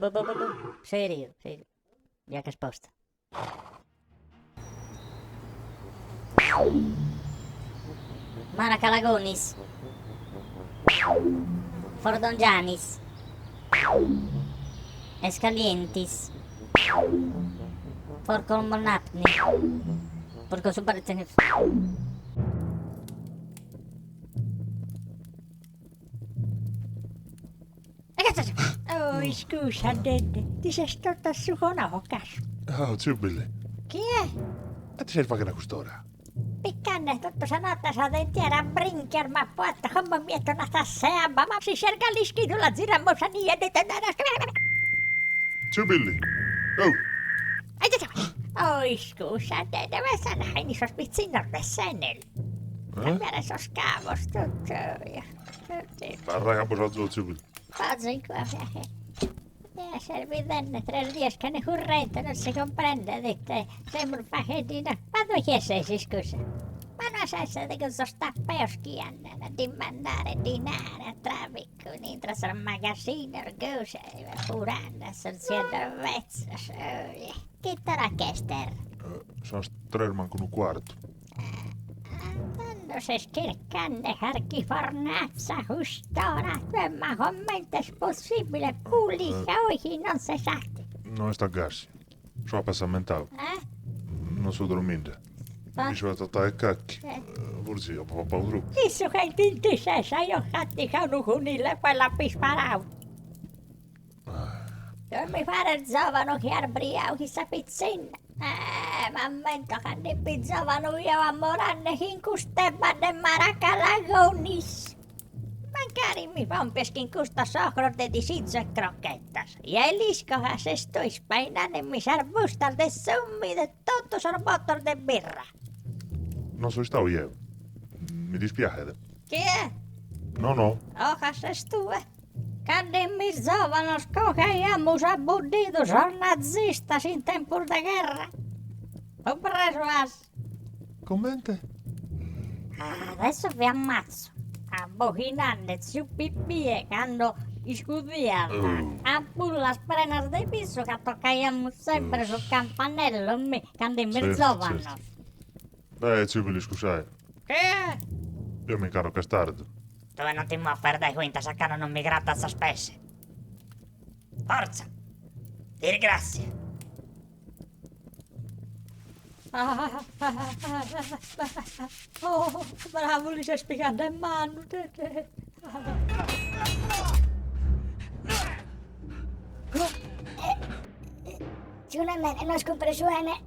Bu bu bu bu. Seriu, seriu. Ja ch'est posta. Maracalagonis. Fordongianis. Escalientis. Forcolmonapni. Oh, iscusa, Dedde, ti ses totu assuconau o casu? Oh, tziu Billi. Chi est? E ite ses faghende a cust'ora? Piccande totu sa notte sa dentiera a brinchios m'apo 'attu, como mi 'etto una tassa 'e abba, ma si ses galu ischidu la ziramus a nie de Tziu Billi! Oh! Oh, iscusa, Dedde, ma est a in sos pitzinnos de s'Enel. Cambiare sos cavos, totu. Barra ca bos azuo, tziu Billi. Dia esser bidende tres dies chene currente, non si cumprendet ite semus faghende inoghe. Ma tue chie ses, iscusa? Ma no as a esser de cussos tapeos chi andan a dimandare dinare a travicu in intro a sos magasinos, gosi, furande a sos tzieddos betzos. Chit'ora ch'est? Sas tres mancu unu cuartu. Tando ses chircande carchi fornatza a cust'ora tue, ma comente est possibile pulica oi chi non ses ate? No est a gasi, so apensamentau, non so drominde, mi so atatau 'e carchi, forsis apo papau tropu. Issu ca in bintises aiat caticau unu cunillu e poi l'apo isparau. Tue mi pares zovanu chi as briau chin sa pitzinna. Eh, m'ammento cando ipi zovanu jeo amorande chin cust'ebba de Maracalagonis. Mancari mi pompies chin custos ocros de disizu e crochettas, ja l'isco ca ses tue ispainandemi sas bustas de summi de totu sos botos de birra. Non so istau jeo. Mi dispiaghet. Chie? No no. Oh ca ses tue. Cando imis zovanos coghaiamus a buddidu sos nazistas in tempus de gherra. Cumpresu as? Comente? Adesso vi ammazzo! Abboghinande tziu Pipie cando iscudiat ampullas prenas de pisu ca toccaiamus sempre su campanello, mi, cando imis zovanos. Eh, tziu Billi, iscusai. Chie? Deo mi nch'ando ch'est tardu. Tue non ti moves dae fintas a cando non mi grattas sos pes. Fortza! Disgrassia! Oh, bravu, li ses pigande 'e manu, Tete. Tziu Nemene, no as cumpresu 'ene.